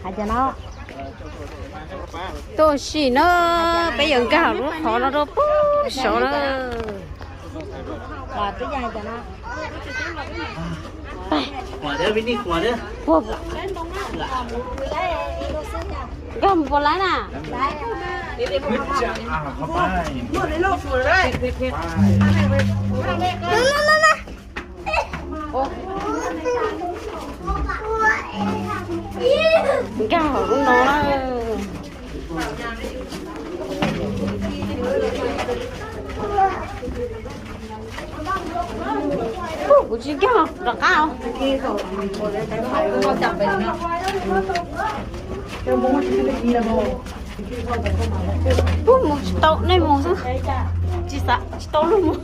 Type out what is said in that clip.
Hais tias no, tuaj sim na, peb yuav nkag lub qhov no rau pem saud na. Nkag mus puas laib na? Nkag hauv lub no na. Kuv tsis nkag rov qab. Mus tsis tau, nej mus xwb. Tsis xav, tsis tau luag mus.